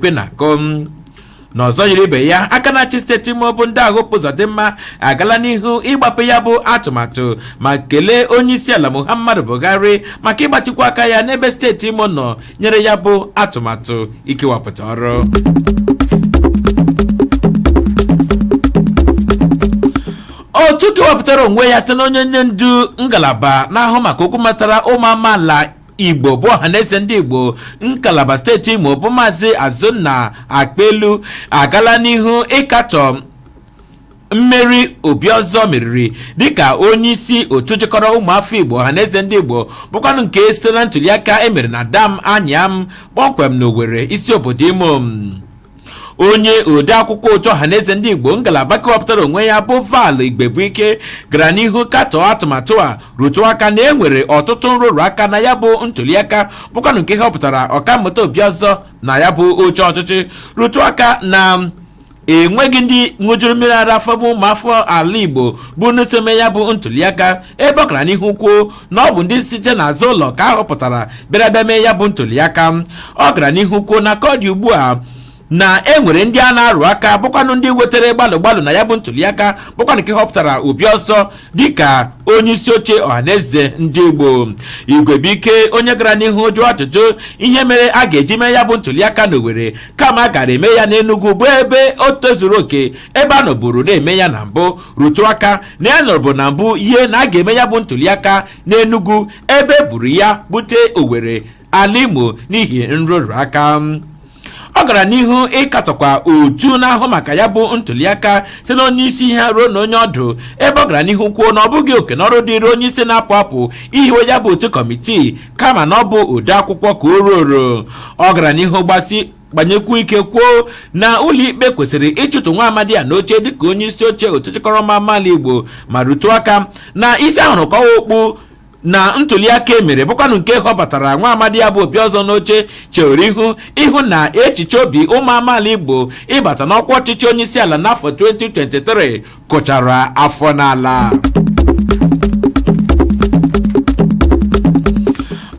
Ekwe na-akụ. N'ọzọ yiri ibe ya, aka na-achị steeti Imo bụ ndị Hope Uzodimma agala n'ihu ịgbape ya bụ atụmatụ ma kelee onye isi ala Muhammadu Buhari maka ịgbatịkwa aka ya n'ebe steeti Imo nọ nyere ya bụ atụmatụ ikewapụta ọrụ. Otu kewapụtara onwe ya site na onye ndu ngalaba na-ahụ maka okwu metụtara ụmụ amaala Igbo bụ Ọhaneze Ndị Igbo ngalaba steeti Imo bụ Maazị Azụnna Akpelu agala n'ihu ịkatọ mmeri Obiọzọ meriri dịka onye isi otu jikọrọ ụmụafọ Igbo Ọhaneze Ndị Igbo, bụkwanụ nke site na ntuliaka emere na Dam Anyam kpọmkwem n'Owerri, isi obodo Imo. Onye ode akwụkwọ otu Ọhaneze Ndị Igbo ngalaba kewapụtara onwe ya bụ Val Igbebuike gara n'ihu katọọ atụmatụ a, rụtụ aka na e nwere ọtụtụ nrụrụ aka na ya bụ ntuliaka, bụkwanụ nke họpụtara Ọkammụta Obiọzọ na ya bụ oche ọchịchị, rụtụ aka na enweghị ndị ṅụjuru mmiri ara afọ bụ ụmụafọ ala Igbo bụ ndị so mee ya bụ ntuliaka, ebe ọ gara n'ihu kwuo na ọ bụ ndị site n'azụ ụlọ ka a họpụtara bịara bịa mee ya bụ ntuliaka. Ọ gara n'ihu kwuo na ka ọ dị ugbu a na e nwere ndị a na-arụ aka, bụkwanụ ndị wetara gbalụ gbalụ na ya bụ ntuliaka, bụkwanụ nke họpụtara Obiọzọ dịka onye isi oche Ọhaneze Ndị Igbo. Igwebuike, onye gara n'ihu jụọ ajụjụ ihe mere a ga-eji mee ya bụ ntuliaka n'Owerri kama a gara eme ya n'Enugu, bụ ebe o tozuru oke, ebe a nọburu na-eme ya na mbụ, rụtụ aka na ya nọrọbụ na mbụ ihe na a ga-eme ya bụ ntuliaka n'Enugu, ebe e buru ya bute Owerri, ala Imo, n'ihi nrụrụ aka. Ọ gara n'ihu ịkatọkwa otu na-ahụ maka ya bụ ntuliaka site na onye isi ha ruo na onye ọdụ, ebe ọ gara n'ihu kwuo na ọ bụghị oke na ọrụ dịrị onye isi na-apụ apụ ihiwe ya bụ otu kọmitii, kama na ọ bụ ode akwụkwọ ka o ruoro. Ọ gara n'ihu gbanyekwu ike kwuo na ụlọikpe kwesịrị ịchụtụ nwa amadi a n'oche dịka onye isi oche otu chịkọrọ ụmụ amaala Igbo, ma rụtụ aka na isi ahụrụ kọwa okpu na ntuliaka emere, bụkwanụ nke họbatara nwa amadi ya bụ Obiọzọ n'oche, chere ihu ịhụ na echiche obi ụmụ amaala Igbo ịbata n'ọkwa ọchịchị onye isi ala n'afọ 2023 kụchara afọ n'ala.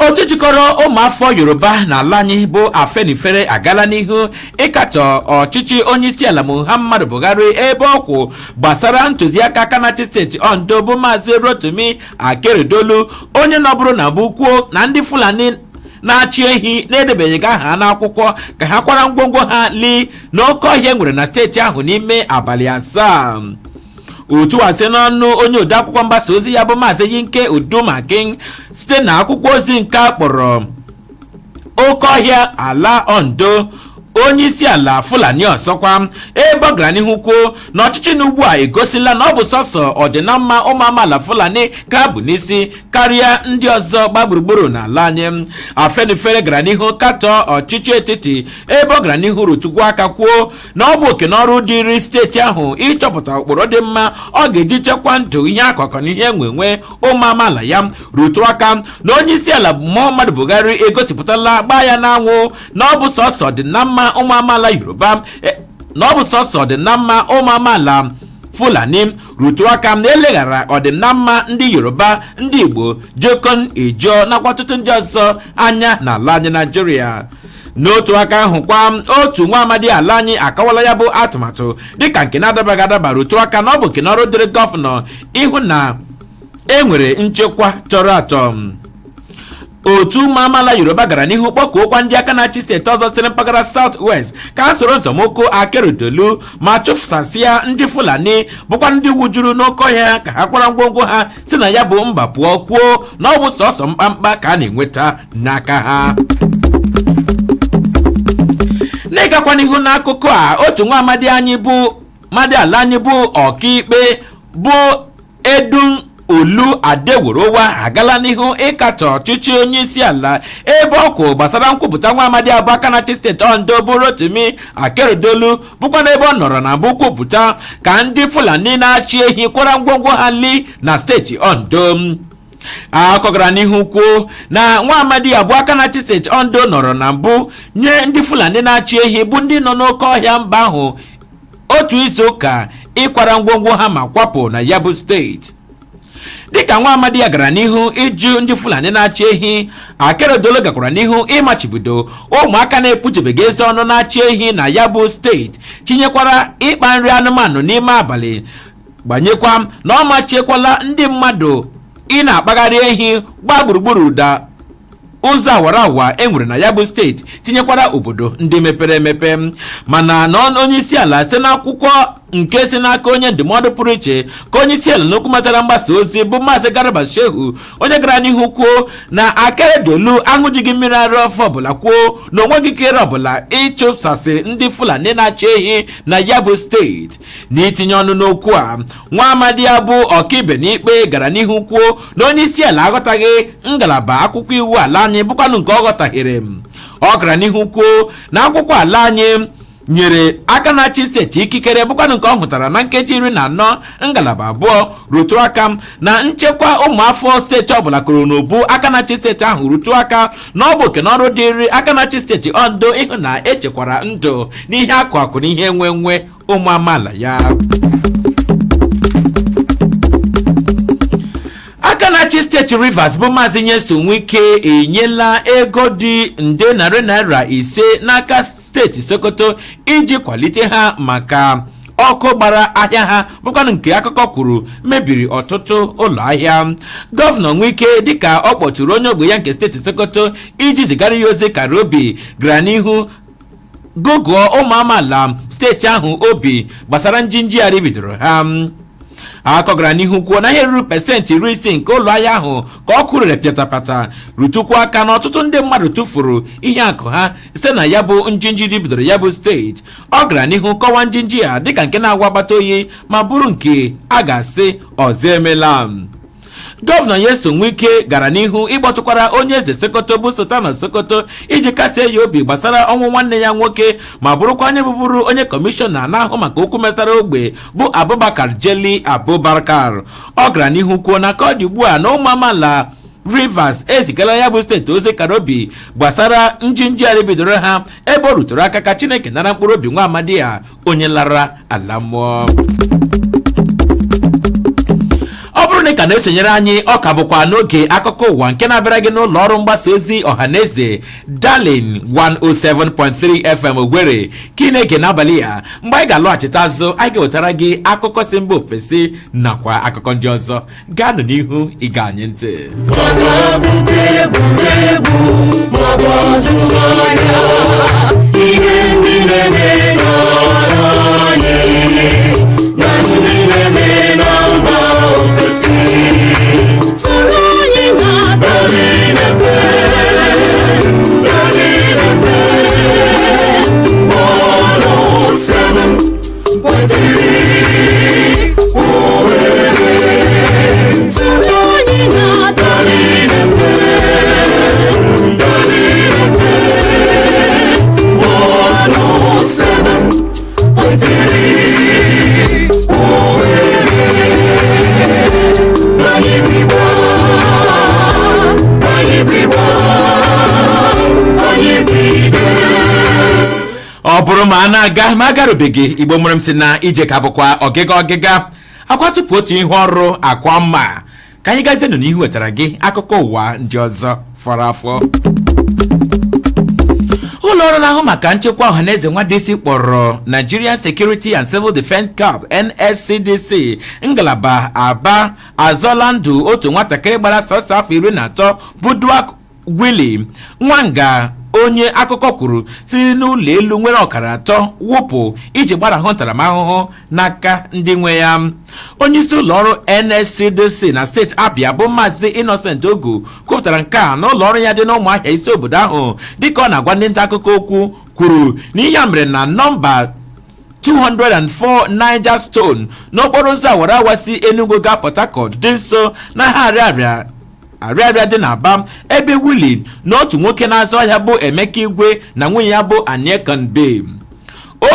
Otu jikọrọ ụmụafọ Yoruba n'ala anyị bụ Afenifere agala n'ihu ịkatọ ọchịchị onye isi ala Muhammadu Buhari, ebe ọ kwụ gbasara ntụziaka aka na-achị steeti Ondo bụ Maazị Rotimi Akeredolu, onye nọbụrụ na mbụ kwuo na ndị Fulani na-achị ehi na-edebanyeghị aha ha n'akwụkwọ ka ha kwara ngwongwo ha lee n'oke ọhịa nwere na steeti ahụ n'ime abalị 7. Otu a sị n'ọnụ onye odeakwụkwọ mgbasa ozi ya bụ Maazị Yinke Odumakin, site na akwụkwọ ozi nke a kpọrọ oke ọhịa ala Ondo onye isi ala Fulani ọzọkwa, ebe ọ gara n'ihu kwuo na ọchịchị na ugbu a egosila na ọ bụ sọsọ ọdịnamma ụmụ amaala Fulani ka bụ n'isi karịa ndị ọzọ gba gburugburu n'ala anyị. Afenifere gara n'ihu katọọ ọchịchị etiti, ebe ọ gara n'ihu rụtụkwu aka kwuo na ọ bụ oke n'ọrụ dịrị steeti ahụ ịchọpụta ụkpụrụ dị mma ọ ga-eji chekwa ndụ, ihe akụkụ na ihe enwenwe ụmụ amaala ya, rụtụ aka na onye isi ala Muhammadu Buhari egosipụtala gbaa ya n'anwụ na ọ bụ sọsọ dị na mma ụmụ amaala Yoruba, na ọ bụ sọsọ dị na mma ụmụ amaala Fulani, rụtụ aka na eleghara ọdịnamma ndị Yoruba, ndị Igbo, Jokon, Ijo nakwa ọtụtụ ndị ọzọ anya n'ala anyị Naijiria. N'otu aka ahụ kwa, otu nwa amadi ala anyị akọwala ya bụ atụmatụ dịka nke na-adabaghị adaba, rụtụ aka na ọ bụ nke n'ọrụ dịrị gọvanọ ịhụ na e nwere nchekwa tọrọ atọ. Otu ụmụ amaala Yoruba gara n'ihu kpọkuokwa ndị aka na-achị steeti ọzọ sitere mpaghara South West ka ha soro nzọmụkwụ Akeredolu ma chụsasịa ndị Fulani, bụkwa ndị wujuru n'oke ọhịa, ka ha kwara ngwongwo ha si na ya bụ mba pụọ, kwuo na ọ bụ sọsọ mkpamkpa ka a na-enweta n'aka ha. N'ịgakwa n'ihu n'akụkọ a, otu nwa amadi anyị bụ mmadụ ala anyị bụ ọkaikpe bụ Edun Olu Adeworowa agala n'ihu ịkatọ ọchịchị onye isi ala, ebe ọ kwụ gbasara nkwupụta nwa amadi abụọ aka na-achị steeti Ondo bụ Rotimi Akeredolu, bụkwa n'ebe ọ nọrọ na mbụ kwupụta ka ndị Fulani na-achị ehi kwara ngwongwo ha li na steeti Ondo. Akụkọ gara n'ihu kwuo na nwa amadi abụọ aka na-achị steeti Ondo nọrọ na mbụ nye ndị Fulani na-achị ehi bụ ndị nọ n'oke ọhịa mba ahụ otu izu ụka ịkwara ngwongwo ha ma kwapụ na ya bụ steeti. Dịka nwa amadi ya gara n'ihu ịjụ ndị Fulani na-achị ehi, Akeredolu gakwara n'ihu ịmachibido ụmụaka na-epuchebeghị eze ọnụ na-achị ehi na ya bụ steeti, tinyekwara ịkpa nri anụmanụ n'ime abalị, gbanyekwa na ọ machiekwala ndị mmadụ ị na-akpagharị ehi gbaa gburugburu da ụzọ awara awa e nwere na ya bụ steeti, tinyekwara obodo ndị mepere emepe. Mana na onye isi ala, site n'akwụkwọ nke si n'aka onye ndụmọdụ pụrụ iche ka onye isi ala n'okwu metara mgbasa ozi, bụ Maazị Garba Shehu, onye gara n'ihu kwuo na Akeredolu aṅụjighị mmiri ara ọfọ ọbụla, kwuo na onweghị ikikere ọbụla ịchụsasị ndị Fulani na-achị ehi na ya bụ steeti. N'itinye ọnụ n'okwu a, nwa amadi ya bụ ọkaibe n'ikpe gara n'ihu kwuo na onye isi ala aghọtaghị ngalaba akwụkwọ iwu ala anyị, bụkwanụ nke ọ ghọtaghịrị. Ọ gara n'ihu kwuo na akwụkwọ ala anyị nyere aka na-achị steeti ikikere, bụkwanụ nke ọ hụtara na nkeji 14 ngalaba 2, rụtụ aka na nchekwa ụmụafọ steeti ọbụla kụrụ n'ubu aka na-achị steeti ahụ, rụtụ aka na ọ bụ oke n'ọrụ dịrị aka na-achị steeti Ondo ịhụ na echekwara ndụ n'ihe akụ akụ na ihe nwe nwe ụmụ amaala ya. Aka na-achị steeti Rivers, bụ Maazị Nyesom Wike, enyela ego dị nde ₦500 n'aka steeti Sokoto iji kwalite ha maka ọkụ gbara ahịa ha, bụkwanụ nke akụkọ kwuru mebiri ọtụtụ ụlọ ahịa. Gọvanọ Wike, dịka ọ kpọtụrụ onye ogbe ya nke steeti Sokoto iji zigara ya ozi kara obi, gara n'ihu gụgụọ ụmụ amaala steeti ahụ obi gbasara njinjigharị bidoro ha. Akọ gara n'ihu kwuo na ihe ruru 60% nke ụlọ ahịa ahụ ka ọkụ rere pịatapata, rụtụkwu aka na ọtụtụ ndị mmadụ tụfuru ihe akụ ha site na ya bụ njinji bidoro ya bụ steeti. Ọ gara n'ihu kọwaa njinji a dịka nke na-agwa agbata oyi ma bụrụ nke a ga-asị ọzọ emela. Gọvanọ Nyesom Wike gara n'ihu ịkpọtụkwara onye eze Sokoto, bụ Sultan Sokoto, iji kasie ya obi gbasara ọnwụ nwanne ya nwoke, ma bụrụkwa onye bụbụrụ onye kọmishọna na-ahụ maka okwu metụtara ogbe, bụ Abubakar Jeli Abubakar. Ọ gara n'ihu kwuo na ka ọ dị ugbu a, na ụmụ amaala Rivers ezigala ya bụ steeti ozi kara obi gbasara njinjigharị bidoro ha, ebe o rutere aka ka Chineke nara mkpụrụ obi nwa amadi ya onye lara ala mmụọ. Ọ bụrụ na ị ka na-esonyere anyị, ọ ka bụkwa n'oge akụkọ ụwa nke na-abịara gị n'ụlọ ọrụ mgbasa ozi Ọhaneze Darling 107.3 FM Owerri ka ị na-ege n'abalị ya. Mgbe anyị ga-alọghachite azụ, anyị ga-ewetara gị akụkọ si mba ofesi nakwa akụkọ ndị ọzọ. Gaanụ n'ihu ige anyị ntị. Maka akụkọ egwuregwu maọbụ azụmahịa, ihe ndị na-eme n'ala anyị na ndị na-eme na mba ofesi, soro anyị na Darling FM, Darling FM 107.3 Owerri. Soro anyị na Darling FM, Darling FM 107.3 Owerri. Anyị bụ Igbo, anyị bụ Igbo, anyị bụ ide. Ọ bụrụ ma a na-aga ma agarubeghị, Igbo mụrụ m si na ije ka bụkwa ọgịga ọgịga akwa tupu otu ihu ọrụ akwa mma. Ka anyị gazienụ n'ihu wetara gị akụkọ ụwa ndị ọzọ fọrọ afọ. Ụlọ ọrụ na-ahụ maka nchekwa ọhaneze nwadisi kpọrọ Nigerian Security and Civil Defence Corps, NSCDC, ngalaba Aba, azọla ndụ otu nwatakịrị gbara sọsọ afọ 13, bụ Duak Willie Nwanga, onye akụkọ kwuru siri n'ụlọ elu nwere ọkara atọ wụpụ iji gbarahụ ntaramahụhụ n'aka ndị nwe ya. Onyeisi ụlọ ọrụ NSCDC na steeti Abia, bụ Maazị Innocent Ogu, kwupụtara nke a n'ụlọ ọrụ ya dị n'Ụmụahịa, isi obodo ahụ. Dịka ọ na-agwa ndị nta akụkọ okwu, kwuru na ihe a mere na nọmba 204 Niger Stone, n'okporo ụzọ awara awa si Enugu gaa Port Harcourt, dị nso na ha arịarịa arịarịa dị n'Aba, ebe Willie na otu nwoke na-azụ ahịa, bụ Emeka Igwe, na nwunye ya bụ Aniekanbe.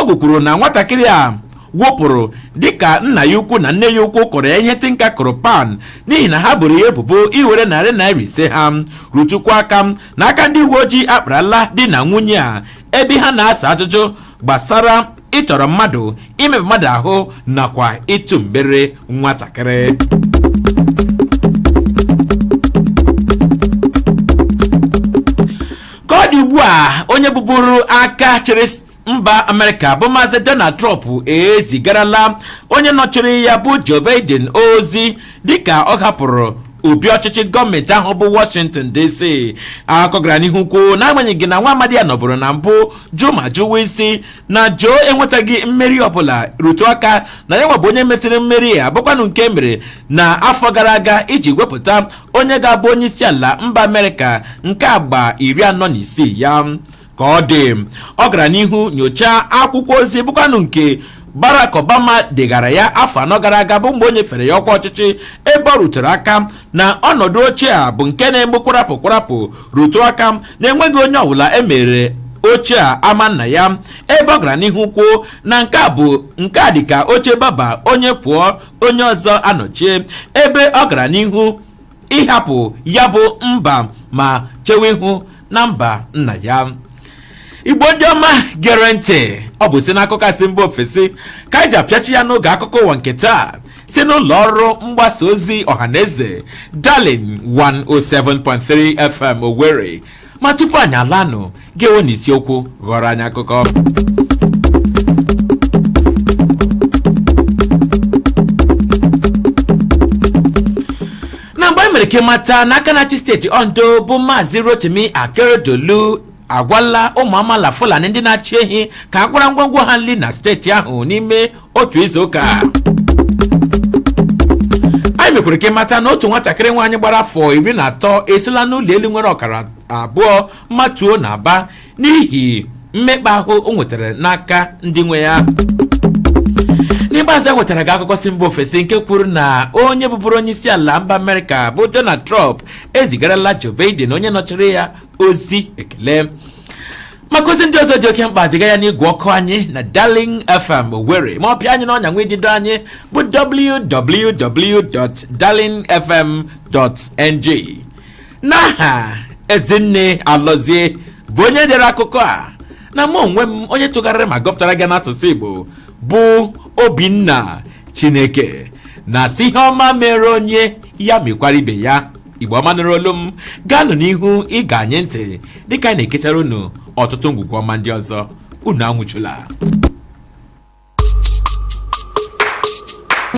Ogu kwuru na nwatakịrị a wụpụrụ dịka nna ya ukwu na nne ya ukwu kụrụ ya ihe tinka kụrụ pan, n'ihi na ha boro ya ebubo iwere ₦500 ha. Rutukwa aka na aka ndị uwe ojii akparala di na nwunye a, ebe ha na-asa ajụjụ gbasara ịtọrọ mmadụ, imebi mmadụ ahụ nakwa ịtụ mgbere nwatakịrị. Ka ọ dị ugbu a, onye bụburu aka chịrị mba Amerịka bụ Maazị Donald Trump ezigarala onye nọchiri ya bụ Joe Biden ozi dịka ọ hapụrụ obi ọchịchị gọọmenti ahụ bụ Washington DC. Akụkọ gara n'ihu kwuo, n'agbanyeghị na nwa amadi ya nọbụrụ na mbụ jụ ma jụwa isi na Joe enwetaghị mmeri ọbụla, rutu aka na ya nwa bụ onye metụrụ mmeri ya bụkwanụ nke mere na afọ gara aga iji wepụta onye ga-abụ onye isi ala mba Amerịka nke agba 46 ya. Ka ọ dị, ọ gara n'ihu nyochaa akwụkwọ ozi bụkwanụ nke Barack Obama degara ya afọ 4 gara aga, bụ mgbe o nyefere ya ọkwa ọchịchị, ebe ọ rutere aka na ọnọdụ ochie a bụ nke na-egbu kwarapụ kwarapụ, rutu aka na enweghị onye ọbụla emere ochie a ama nna ya, ebe ọ gara n'ihu kwuo na nke a bụ nke a dịka oche baba, onye pụọ onye ọzọ anọchie, ebe ọ gara n'ihu ịhapụ ya bụ mba ma chewe ihu na mba nna ya. Igbo ndị ọma gere ntị, ọ bụ si n'akụkọ asị mba ofesi ka anyị ji apịachi ya n'oge akụkọ ụwa nke taa si n'ụlọ ọrụ mgbasa ozi Ọhaneze Darling 107.3 FM Owerri. Ma tupu anyị alanụ, ga-ewe n'isiokwu ghọrọ anyị akụkọ. Na mgbe e mere ka ịmata n'aka na-achị steeti Ondo bụ Maazị Rotimi Akeredolu agwala ụmụ amaala Fulani ndị na-achị ehi ka akwara ngwongwo ha nri na steeti ahụ n'ime otu izu ụka. Anyị mekwara ka ịmata na otu nwatakịrị nwaanyị gbara afọ 13 esila n'ụlọ elu nwere ọkara abụọ matuo na Aba n'ihi mmekpa ahụ o nwetara n'aka ndị nwe ya. N'ikpeazụ, e nwetara gị akụkọ si mba ofesi nke kwuru na onye bụbụrụ onye isi ala mba Amerịka bụ Donald Trump ezigarala Joe Biden, onye nọchiri ya, ozi ekele. Maka ozi ndị ọzọ dị oke mkpa, ziga ya n'igwe ọkụ anyị na Darling FM Owerri, ma ọ pịa anyị n'ọnya nwa idido anyị bụ www.darlingfm.ng. N'aha Ezinne Alọzie bụ onye dere akụkọ a, na mụ onwe m onye tụgharịrị ma gụpụtara gị n'asụsụ Igbo bụ Obinna Chineke, na si ihe ọma mere onye ya mekwara ibe ya. Igbo ọma nụrụ olu m, gaanụ n'ihu ịga anyị ntị dịka anyị na-eketara unu ọtụtụ ngwugwu ọma ndị ọzọ. Unu anwụchula.